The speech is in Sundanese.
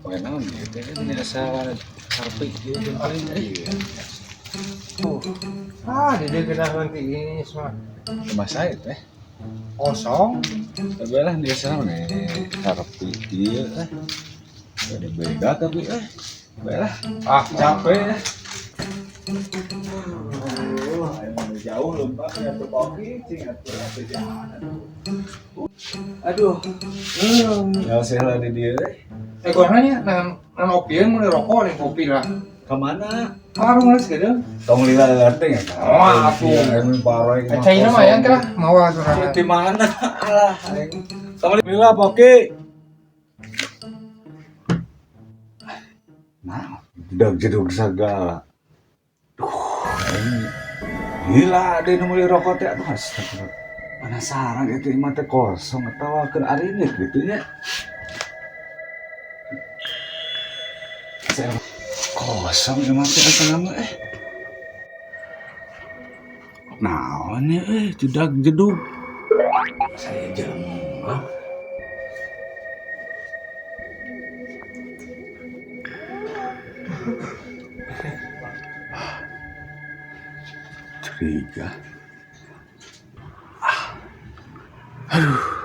Poe naon ieu teh ini asa harpi ieu jeung paling euy. Ah, di dia kena nanti ini semua. Rumah saya teh. Kosong. Tapi lah dia sana nih harpi ieu eh. Beda beda tapi eh. Baiklah, Ah, capek ya. Emang jauh lompat ya tuh kopi, cing atuh atuh jalan. Aduh, ya saya lah di dia. Eh, gua nanya, nan nan opieun mun rokok nih kopi lah. Kemana? Warung geus gitu. Tong lila lerting ya? Oh, atuh. Emang parah Eh, China mah ya lah, mau sorangan. Di mana? Alah, aing. Tong lila poki. Nah, udah jedug segala. Duh, aing gila deh nu meuli rokok teh aduh astagfirullah. Penasaran itu imah teh kosong atawa keun arinit gitu nya. Saya kosong imah teh asa nama eh. Naon ya eh jedag jedug. Saya jelema. Curiga. Aduh.